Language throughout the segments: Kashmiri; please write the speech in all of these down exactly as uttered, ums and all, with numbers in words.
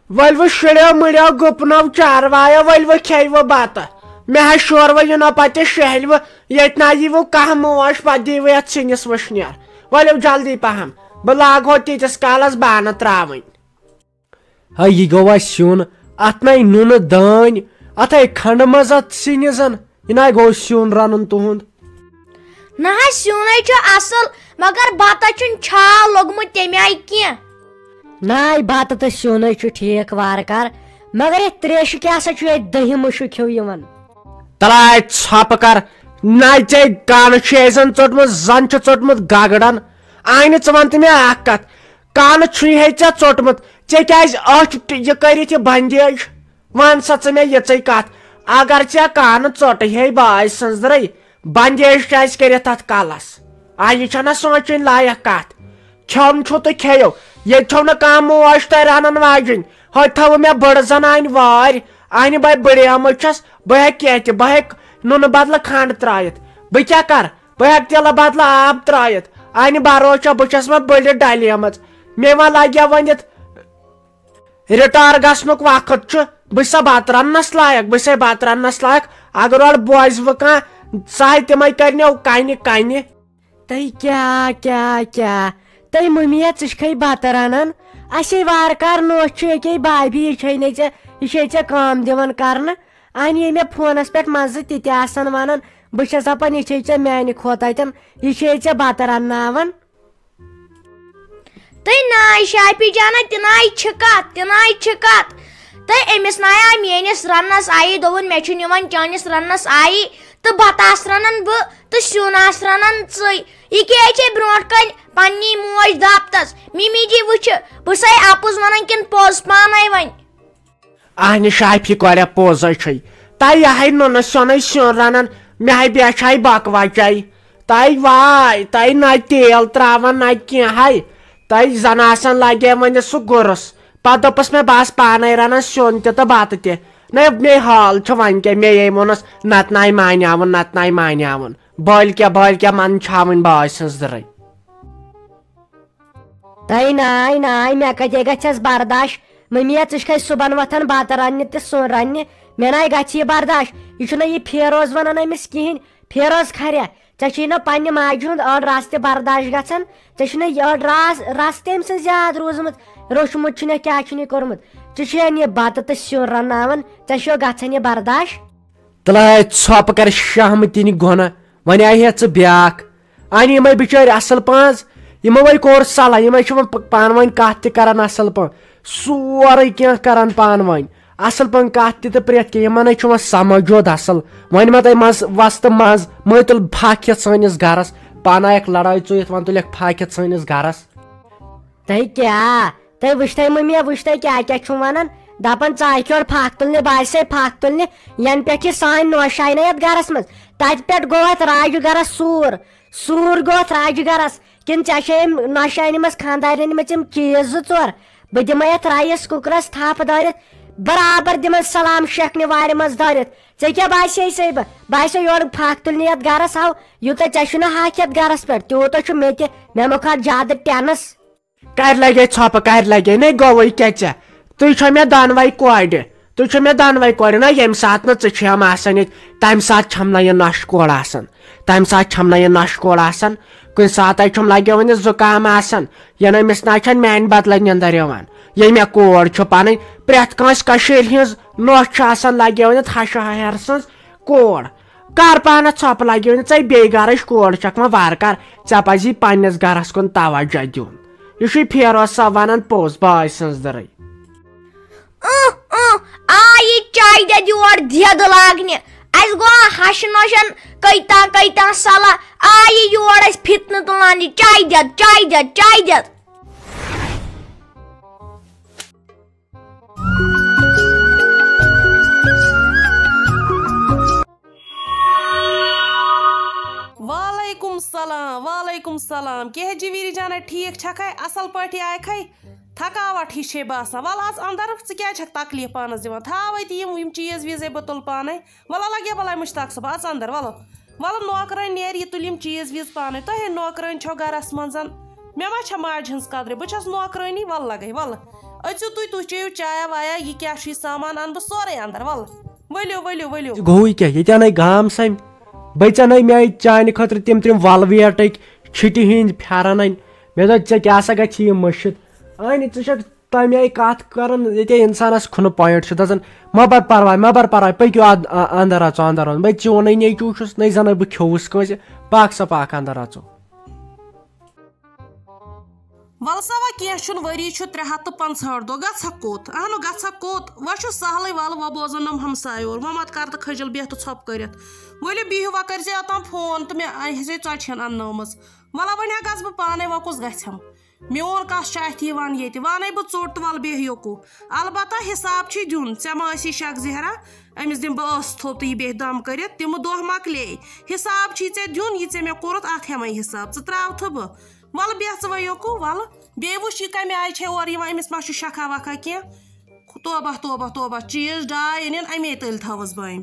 ؤلِو شُرٮ۪و مُرٮ۪و گُپنو چاروایا، ؤلِو کھیٚیِو بَتہٕ۔ مےٚ حظ شورٕ وۄنۍ یِنو پَتہٕ شہلہِ وۄنۍ، ییٚتہِ نہ یِیِو کانٛہہ موج، پَتہٕ دِیِو یَتھ سِنِس وٕشنیر۔ ؤلِو جلدی پَہَم، بہٕ لاگہو تیٖتِس کالَس بانہٕ ترٛاوٕنۍ۔ ہے، یہِ گوٚو اَسہِ سیُن، اَتھ نَے نُنہٕ دٲنۍ، اَتھ ہے کھنٛڈٕ منٛز اَتھ سِنہِ زَن، یہِ نَے گوٚو سیُن رَنُن تُہُنٛد۔ نہ حظ، سیُن ہے چھُ اَصٕل، مگر بَتَس چھُنہٕ چھاو لوٚگمُت تَمہِ آیہِ کینٛہہ۔ نہ، بَتہٕ تہٕ سیُن ہے چھُ ٹھیٖک وارٕ کارٕ، مگر یَتھ ترٛیشہِ کیٛاہ سا چھُ ییٚتہِ دٔہہِ مُشُک ہیوٗ یِوان؟ تَلہٕ ہے ژھۄپہٕ کَر، نَے ژےٚ کَنہٕ چھُ اَسہِ زَن ژوٚٹمُت، زَن چھُ ژوٚٹمُت گَگڑَن۔ آینہٕ ژٕ وَن تہٕ مےٚ اَکھ کَتھ، کَنہٕ چھُے ہے ژےٚ ژوٚٹمُت، ژےٚ کیٛازِ أچھ ٹ-، یہِ کٔرِتھ یہِ بنڈیج؟ وَن سا ژٕ مےٚ یِژٕے کَتھ، اگر ژےٚ کَنہٕ ژوٚٹٕے ہے باے سٕنٛزرٕے، بنڈیج کیٛازِ کٔرِتھ تَتھ کَلَس؟ آ، یہِ چھَنہ سونٛچٕنۍ لایق کَتھ۔ کھیوٚن چھُ تہٕ کھیٚیِو، ییٚتہِ چھو نہٕ کانٛہہ موج تۄہہِ رَنَن واجِنۍ۔ ہۄتہِ تھاوٕ مےٚ بٔڑ زَنانہِ وارِ، اَنہِ بہٕ بٔڑیمٕژ چھَس، بہٕ ہٮ۪کہٕ کینٛہہ تہِ، بہٕ ہٮ۪کہٕ نُنہٕ بدلہٕ کھنٛڈ ترٛٲیِتھ، بہٕ کیٛاہ کَرٕ؟ بہٕ ہٮ۪کہٕ تیٖلہٕ بدلہٕ آب ترٛٲیِتھ، اَنہِ بروچا بہٕ چھَس وۄنۍ بٔڑِتھ ڈَلیمٕژ، مےٚ وۄنۍ لَگہِ ہا ؤنِتھ رِٹایر گژھنُک وقت چھُ، بہٕ چھُسا بَتہٕ رَننَس لایق؟ بہٕ چھُسا بَتہٕ رَننَس لایق؟ اگر اورٕ بوزِ وۄنۍ کانٛہہ، سُہ ہاے تِمَے کَرنیو کَنہِ کَنہِ۔ تُہۍ کیٛاہ، کیٛاہ، کیٛاہ؟ تُہۍ مٔمی یا ژٕ چھِکھَے بَتہٕ رَنان؟ اَسے وارٕ کارٕ نوٚچھ چھُ، ییٚکیٛاہ بھابھی، یہِ چھَے نَے ژےٚ، یہِ چھَے ژےٚ کٲم دِوان کَرنہٕ۔ اَنہِ یہِ مےٚ فونَس پٮ۪ٹھ منٛزٕ تہِ تہِ آسان وَنان، بہٕ چھَسا پَتہٕ، یہِ چھَے ژےٚ میٛانہِ کھۄتہٕ اَتٮ۪ن، یہِ چھَے ژےٚ بَتہٕ رَنناوان۔ تہٕ ناے شافی جانا، تہِ ناے چھِ کتھ، تہِ ناے چھِ کتھ۔ تہٕ أمِس ناے آے میٲنِس رنس آیی، دوٚپُن، "مےٚ چھُنہٕ یِوان چٲنِس رنس آیی، تہٕ بتہٕ آس رنان بہٕ، تہٕ سیُن آس رنان ژٕے۔ یہِ کیٛازِ چھے برونٛٹھ کنہِ پننی موج دپتس؟ مِمی جی وٕچھِ، بہٕ چھسے اپُز ونان کِنہٕ پوٚز پانے وۄنۍ؟" اہنہِ شافی کوریا پوٚز ہے چھے۔ تہ یہے نُنہٕ سیوٚنُے سیُن رنان، مےٚ ہے بیچھے بکوچے۔ تہ واے، تہ نہ تیل تراوان نہ کینٛہہ ہے۔ تہ زن آسان لگے وۄنۍ سُہ گُرس۔ پتہٕ دوٚپُس مےٚ، بہٕ آس پانے رنان سیُن تہِ تہٕ بتہٕ تہِ۔ نہ مے حال چھُ وۄنۍ کیٛاہ، مے یے ووٚنُس، نتہٕ ناے مانیاوُن، نتہٕ ناے مانیاوُن۔ بٔلۍ کیٛاہ، بٔلۍ کیٛاہ، من چھاوٕنۍ بٲے سٕنٛز زٕرٕے۔ تَے ناے، ناے، مےٚ کَتہِ گژھٮ۪س برداش؟ مٔمی، ژٕ چھکھے صُبحن وۄتھان بَتہٕ رَننہِ تہٕ سیُن رَننہِ، مےٚ ناے گژھِ یہِ برداش۔ یہِ چھُنہٕ یہِ فیروز وَنان أمِس کِہیٖنۍ۔ فیروز خریا، ژےٚ چھُے نہ پننہِ ماجہِ ہُنٛد أڑ رَس تہِ برداش گژھان؟ ژےٚ چھُنہ یہِ أڑ راس، رَس تہِ أمۍ سٕنٛز یاد روٗزمٕژ؟ روٚچھمُت چھُنہ، کیٛاہ چھُنہٕ یہِ کوٚرمُت؟ ژٕ چھُے یہِ بَتہٕ تہٕ سیُن رَنناوان، ژےٚ چھُ گژھان یہِ برداش؟ تلے ژھۄپہٕ کر شہمہٕ تِنہِ گۄنہ، وۄنۍ آیہِ ہے ژٕ بیاکھ۔ اَنہِ یِمے بِچٲرۍ اَصٕل پانٛژھ، یِمو وۄنۍ کوٚر صلاح، یِمے چھِ وۄنۍ پ-، پانہٕ ؤنۍ کَتھ تہِ کَران اَصٕل پٲٹھۍ، سورُے کینٛہہ کَران پانہٕ ؤنۍ اَصٕل پٲٹھۍ کَتھ تہِ تہٕ پرٛٮ۪تھ کینٛہہ، یِمَن ہے چھُ وۄنۍ سَمجھ یوت اَصٕل۔ وۄنۍ ما تۄہہِ منٛز وۄستہٕ منٛز، مٔہ تُل پھَکھ یَتھ سٲنِس گَرَس، پانہٕ آیَکھ لڑٲے ژُیِتھ، وۄنۍ تُلٮ۪کھ پھَکھ یَتھ سٲنِس گَرَس۔ تۄہہِ کیٛاہ؟ تُہۍ وٕچھتَے مٔمی، وٕچھتَے کیٛاہ کیٛاہ چھُو وَنان؟ دَپان ژٕ آیکھ یورٕ پھَکھ تُلنہِ، باسے پھَکھ تُلنہِ، یَنہٕ پٮ۪ٹھ یہِ سٲنۍ نوشاے نَے یَتھ گَرَس منٛز، تَتہِ پٮ۪ٹھ گوٚو اَتھ راجہِ گَرَس سوٗر۔ سوٗر گوٚو اَتھ راجہِ گَرَس۔ کِنہٕ ژےٚ چھے أمۍ نوشاے أنمٕژ خانٛدارِنۍ مَژ یِم چیٖز زٕ ژور؟ بہٕ دِمَے اَتھ رایِس کُکرَس تھَپھ دٲرِتھ، برابر دِمَے سلام شیخنہِ وارِ منٛز دٲرِتھ۔ ژےٚ کیٛاہ باسے سیبہٕ؟ باسیو یورٕ پھَکھ تُلنہِ یَتھ گَرَس آو، یوٗتاہ ژےٚ چھُنہٕ حق یَتھ گَرَس پٮ۪ٹھ، تیوٗتاہ چھُ مےٚ تہِ۔ مےٚ مۄکھ اَتھ زیادٕ ٹٮ۪نٕس۔ کَرِ لَگے ژھۄپہٕ، کَرِ لَگے، نے گوٚوُے کیٛاہ ژےٚ؟ تُہۍ چھو مےٚ دۄنوَے کورِ، تُہۍ چھو مےٚ دۄنوَے کورِ۔ نہ، ییٚمہِ ساتہٕ نہٕ ژٕ چھَم آسان ییٚتہِ، تَمہِ ساتہٕ چھَم نہ یہِ نۄشہِ کورِ آسان، تَمہِ ساتہٕ چھَم نہ یہِ نۄشہِ کورِ آسان۔ کُنہِ ساتہٕ چھُم لَگیومُت یہِ زُکام آسان، یَنہٕ أمِس نہ چھَنہٕ میٛانہِ بدلہٕ نِندٕر یِوان۔ ییٚلہِ مےٚ کور چھُ پَنٕنۍ، پرٛٮ۪تھ کٲنٛسہِ کٔشیٖرِ ہِنٛز نۄش چھِ آسان لَگیومُت ہَشہِ ہَہَر سٕنٛز کور۔ کر پانس ژھۄپہٕ لگہِ وۄنۍ، ژے بیٚیہِ گرٕچ کور چھکھ وۄنۍ وارٕ کار، ژےٚ پزی پننِس گرس کُن توجہ دیُن۔ یہِ چھُے فیروز صٲب ونان پوٚز، بٲے سٕنٛز دٕرٕے۔ اۭں، اۭں، آ یہِ چایہِ دٮ۪د یور دٮ۪د لاگنہِ۔ اسہِ گوٚو ہشہِ نۄشن کٔتۍ تام کٔتۍ تام صلاح، آ یہِ یور اسہِ فتنہٕ تُلان، یہِ چایہِ دٮ۪د، چایہِ دٮ۪د، چایہِ دٮ۪د۔ وعلیکم سلام، وعلیکم سلام۔ کیٛاہ جویری جانا، ٹھیٖک چھکھے؟ اصل پٲٹھۍ آیکھے؟ تھکاوٹ ہِش چھے باسان۔ وَلہٕ اَژ اندر، ژٕ کیٛازِ چھکھ تکلیف پانس دِوان؟ تھاو أتی یِم، یِم چیٖز ویٖز ہے بہٕ تُلہٕ پانے۔ وَلہٕ لگے بلاے مشتاق صٲب، اَژ اندر، وَلہٕ۔ وَلہٕ نوکرٲنۍ نیر، یہِ تُلہِ یِم چیٖز ویٖز پانے۔ تۄہے نوکرٲنۍ چھو گرس منٛز۔ مےٚ ما چھےٚ ماجہِ ہٕنٛز قدرے؟ بہٕ چھَس نوکرٲنی، وَلہٕ لگے، وَلہٕ۔ أژِو تُہۍ، تُہۍ چیٚیِو چایا وایا، یہِ کیٛاہ چھُ یہِ سامان، اَنہٕ بہٕ سورُے اَندَر، وَلہٕ، ؤلِو، ؤلِو، ؤلِو۔ گوٚوٕے کیٛاہ، ییٚتہِ اَنَے گام سَمہِ۔ بٔژَن ہے مےٚ آیہِ چانہِ خٲطرٕ تِم تِم وَلویٹٕکۍ چھِٹہِ ہِنٛدۍ پھٮ۪رَن اَنہِ۔ مےٚ دوٚپ، "ژےٚ کیٛاہ سا گژھی یہِ مٔشِتھ؟" اَنہِ، ژٕ چھَکھ تَمہِ آیہِ کَتھ کَران، ییٚتے اِنسانَس کھُنہٕ point چھُ دَزان۔ "مہ بَر پَرواے، مہ بَر پَرواے، پٔکِو اَد-، اَ-، اَندَر اَژو، اَندَر اَژو۔ بٔے، چونُے نیٚچوٗ چھُس، نَے زَنَے بہٕ کھیوٚوُس کٲنٛسہِ، پَکھ سا پَکھ اَندَر اَژو۔" وَلہٕ سا وۄنۍ کینٛہہ چھُنہٕ، ؤری چھُ ترٛےٚ ہَتھ تہٕ پنٛژاہ ہٲٹھ دۄہ، گژھکھ کوٚت؟ اَہنُو، گژھکھ کوٚت؟ وۄنۍ چھُ سہلٕے، وَلہٕ وۄنۍ بوزو نۄم ہمسایہِ اورٕ، وۄنۍ مَتہٕ کَر تہٕ کھٔجِل، بیٚہہ تہٕ ژھۄپہٕ کٔرِتھ۔ ؤلِو بِہِو، وۄنۍ کٔرۍزِ اوٚتام فون تہٕ مےٚ آسہِ ہے ژۄچہِ ہَن اَننٲومٕژ۔ وَلہٕ وۄنۍ ہا گژھٕ بہٕ پانَے، وۄنۍ کُس گژھٮ۪م؟ میون کَس چھُ اَتھِ یِوان ییٚتہِ، وَنَے بہٕ ژوٚٹ تہٕ وَلہٕ بیٚہہ یوکُو۔ البتہ حِساب چھُے دیُن، ژےٚ ما ٲسی شک زہرا؟ أمِس دِمہٕ بہٕ ٲس تھوٚپ تہٕ یہِ بیٚہہِ دم کٔرِتھ، تِمہٕ دۄہ مۄکلے۔ حِساب چھُے ژےٚ دیُن، یہِ ژےٚ مےٚ کوٚرُتھ، اَتھ ہٮ۪مَے حِساب۔ ژٕ ترٛاوتھٕ بہٕ؟ وَلہٕ بیٚہہ ژٕ وۄنۍ یوکُو، وَلہٕ۔ بیٚیہِ وٕچھ یہِ کَمہِ آیہِ چھے اورٕ یِوان، أمِس ما چھُ شکھا وکھا کینٛہہ؟ توبہ، توبہ، توبہ، چیٖز ڈاے أنِن، اَمے تٔلۍ تھٲوٕس بہٕ أمۍ۔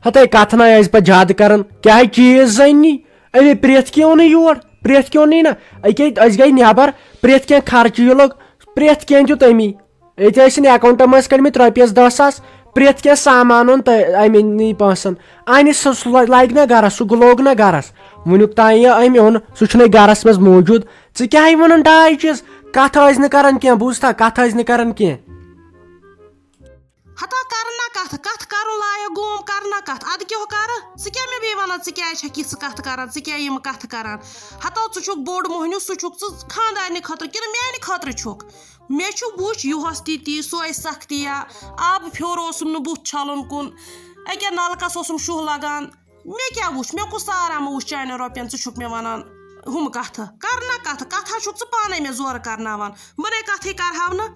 ہتے کتھ نہ ٲسۍ پتہٕ زیادٕ کران، کیٛاہ ہے چیٖز زٲنی؟ أمۍ پرٛٮ۪تھ کینٛہہ اوٚنُے یور، پرٛٮ۪تھ کینٛہہ اوٚنُے نہ۔ أکے أسۍ گٔے نٮ۪بر، پرٛٮ۪تھ کینٛہہ خرچہٕ یہِ لوٚگ، پرٛٮ۪تھ کینٛہہ دیُت أمی۔ ییٚتہِ ٲسۍ نہٕ account منٛز کٔڑمٕتۍ رۄپیس دہ ساس، پرٛٮ۪تھ کینٛہہ سامان اوٚن تہٕ اَمی نی پونٛسن۔ اَنہِ سُہ، سُہ لگہِ نہ گرس، سُہ گُلوگ نہ گرس۔ وٕنیُک تام یہِ أمۍ اوٚن، سُہ چھُنہٕ گرس منٛز موٗجوٗد۔ ژٕ کیٛاہ ہے وَنان ڈاے چیٖز؟ کَتھ ٲسۍ نہٕ کران کینٛہہ، بوٗزتھا، کَتھ ٲسۍ نہٕ کران کینٛہہ۔ ہتا کر نہ کتھ، کتھ کرُن لایق گوم، کر نہ کتھ۔ ادٕ کیٛاہ کرٕ؟ ژٕ کیٛاہ مےٚ بیٚیہِ ونان، ژٕ کیٛازِ چھکھ یِژھ کتھ کران، ژٕ کیٛاہ یِم کتھٕ کران؟ ہتا ژٕ چھُکھ بوٚڑ مۄہنیو، سُہ چھُکھ ژٕ خاندارنہِ خٲطرٕ کِنہٕ میانہِ خٲطرٕ چھُکھ؟ مےٚ چھُ وُچھ یُہس تہِ تی سۄے سختی یا آبہٕ پھیوٚر اوسُم نہٕ بُتھ چھلُن کُن، أکیاہ نلکس اوسُم شُہ لگان۔ مےٚ کیٛاہ وُچھ؟ مےٚ کُس آرام وُچھ چانٮ۪ن رۄپین؟ ژٕ چھُکھ مےٚ ونان ہُم کتھٕ۔ کر نہ کتھٕ، کتھا چھُکھ ژٕ پانے مےٚ زورٕ کرناوان۔ بہٕ نے کتھٕے کرہاو نہٕ۔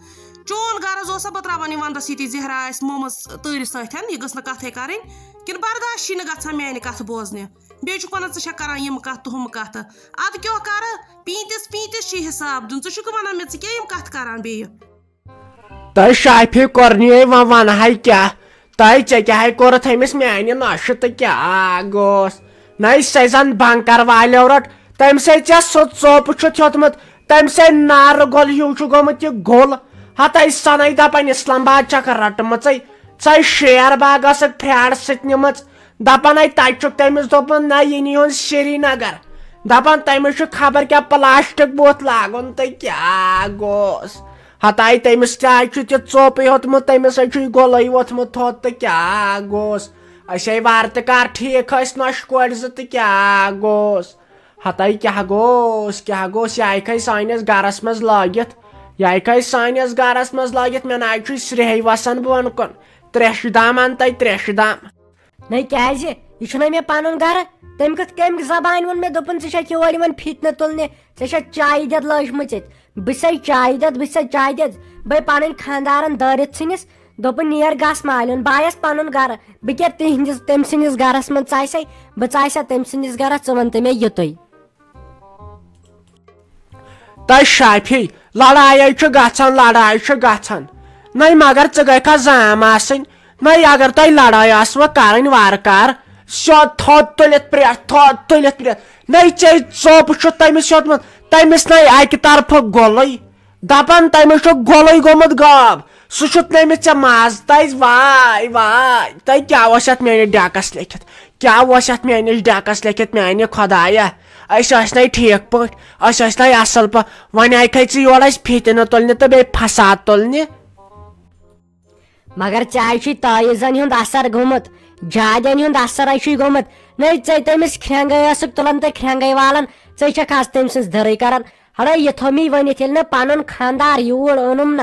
چون غرض اوسا بہٕ تراوان یہِ ونٛدس ییٚتی زہرا آسہِ مومٕژ تۭرِ سۭتۍ؟ یہِ گٔژھ نہٕ کتھٕے کرٕنۍ۔ کِنہٕ برداش چھی نہٕ گژھان میانہِ کتھٕ بوزنہِ؟ بیٚیہِ چھُکھ ونان ژٕ چھکھ کران یِم کتھٕ تہٕ ہُم کتھٕ۔ ادٕ کیٛاہ کرٕ؟ پیٖنتِس پیٖنتِس چھی حساب دیُن۔ ژٕ چھُکھ ونان مےٚ ژٕ کیٛاہ یِم کتھٕ کران بیٚیہِ؟ تۄہہِ شافی کوٚرنی وۄنۍ ونہٕ ہاے کیٛاہ؟ تۄہہِ ژےٚ کیٛاہ ہے کوٚرُتھ أمِس میانہِ نۄشہِ تہٕ کیٛاہ گوٚوس؟ نَے سۄ زن بنکر والیو رٔٹ، تٔمۍ سٕے ژےٚ سُہ ژوٚپ چھُ تھوٚتمُت، تٔمۍ سٕے نارٕ گوٚل ہیوٗ چھُ گوٚمُت یہِ گوٚل۔ ہتَے سۄنَے دپان اسلام آباد چھکھ رٔٹمٕژٕے، ژے شیر باغ ٲسٕکھ پھرٛاڑ سۭتۍ نِمٕژ۔ دپان ہے تتہِ چھُکھ تٔمِس دوٚپمُت نہ یہِ نیٖہُن سرینگر۔ دپان تٔمِس چھُ خبر کیٛاہ پلاسٹک بُتھ لاگُن تہٕ کیٛاہ گوٚوس۔ ہتاے تٔمِس تہِ حظ چھُ تہِ ژوٚپٕے ہوٚتمُت، تٔمِس حظ چھُ یہِ گۄلٕے ووٚتھمُت تھوٚد تہٕ کیٛاہ گوٚوس؟ أسۍ ہے وارٕ تہٕ کار ٹھیٖک ٲسۍ نۄشہِ کورِ زٕ تہٕ کیٛاہ گوٚوس؟ ہتاے کیٛاہ گوٚوس، کیٛاہ گوٚوس؟ یہِ آیہِ کھے سٲنِس گرس منٛز لٲگِتھ، یہِ آیہِ کھے سٲنِس گرس منٛز لٲگِتھ۔ مےٚ نہ حظ چھُ سرٛیہے وسان بۄن کُن۔ ترٛیشہِ دام اَن تَے، ترٛیشہِ دام۔ نَے کیٛازِ؟ یہِ چھُنَے مےٚ پَنُن گَرٕ۔ تٔمۍ کِتھ، کٔمۍ زَبانہِ ووٚن مےٚ، دوٚپُن، "ژٕ چھَکھ یور یِوان فِتنہٕ تُلنہِ، ژےٚ چھَکھ چایہِ دٮ۪د لٲجمٕژ ییٚتہِ؟" بہٕ چھَسَے چایہِ دٮ۪د، بہٕ چھَسَے چایہِ دٮ۪د۔ بَے پَنٕنۍ خانٛدارَن دٲرِتھ ژھٕنِس، دوٚپُن، "نیر گژھ مالیُن، بہٕ آیَس پَنُن گَرٕ، بہٕ کیٛاہ تِہِنٛدِس، تٔمۍ سٕنٛدِس گَرَس منٛز ژَسَے، بہٕ ژَسا تٔمۍ سٕنٛدِس گَرَس، ژٕ وَن تہٕ مےٚ یِتُے۔" تۄہہِ شافی، لڑایے چھُ گژھان، لڑایہِ چھُ گژھان۔ نَے مگر ژٕ گٔیکھا زام آسٕنۍ؟ نَے اگر تۄہہِ لڑٲے آسوٕ کرٕنۍ وارٕ کار، سیوٚد تھوٚد تُلِتھ پرٛٮ۪تھ، تھوٚد تُلِتھ پرٛٮ۪تھ۔ نَے ژےٚ ژوٚپ چھُ تٔمِس ہیوٚتمُت، تٔمِس نَے اَکہِ طرفہٕ گوٚلٕے۔ دَپان تٔمِس چھُ گوٚلٕے گوٚمُت غٲب۔ سُہ چھُ تٔمِس ژےٚ ماز تَزِ، واے، واے۔ تۄہہِ کیٛاہ اوس یَتھ میٛٲنِس ڈٮ۪کَس لیٚکھِتھ؟ کیٛاہ اوس یَتھ میٛٲنِس ڈٮ۪کَس لیٚکھِتھ، میٛانہِ خۄدایہ؟ أسۍ ٲسۍ نَے ٹھیٖک پٲٹھۍ، أسۍ ٲسۍ نَے اَصٕل پٲٹھۍ۔ وۄنۍ آیہِ کھے ژٕ یور اَسہِ فِتنہٕ تُلنہِ تہٕ بیٚیہِ فساد تُلنہِ۔ مگر ژےٚ آے چھُے تٲویٖزن ہُنٛد اثر گوٚمُت، جادٮ۪ن ہُنٛد اثر آے چھُے گوٚمُت۔ نَے ژےٚ تٔمِس کھرٛٮ۪نٛگَے ٲسٕکھ تُلان تہٕ کھرٛٮ۪نٛگَے والان، ژےٚ چھَکھ آز تٔمۍ سٕنٛز دٔرٕے کران۔ ہڑے، یہِ تھوٚو مے ؤنِتھ، ییٚلہِ نہٕ پنُن خانٛدار یوٗر اوٚنُم نہ،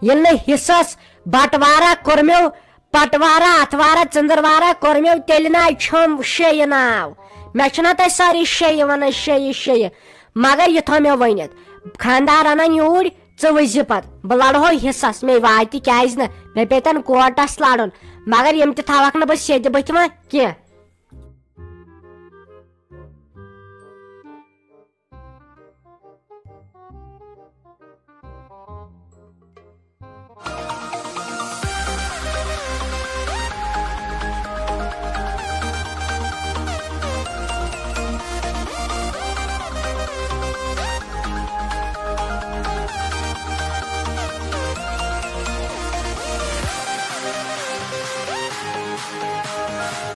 ییٚلہِ نہٕ حصس بٹوارا کوٚر مےٚ، پٹوارا، اتھوارا، ژٔنٛدٕروارا کوٚر مےٚ، تیٚلہِ نہ چھَم شیٚیہِ ناو۔ مےٚ چھُنہ تۄہہِ سٲری شیٚیہِ ونان، شیٚیہِ، شیٚیہِ۔ مگر یہِ تھوٚو مےٚ ؤنِتھ، خانٛدار انن یوٗرۍ، ژٕ وٕچھ زِ پتہٕ، بہٕ لڑہو حصس، مے واتہِ کیازِ نہٕ، مےٚ پیٚتن کوٹس لڑُن۔ مگر یِم تہِ تھاوکھ نہٕ بہٕ سیٚدِ بٕتھِ وۄنۍ کینٛہہ۔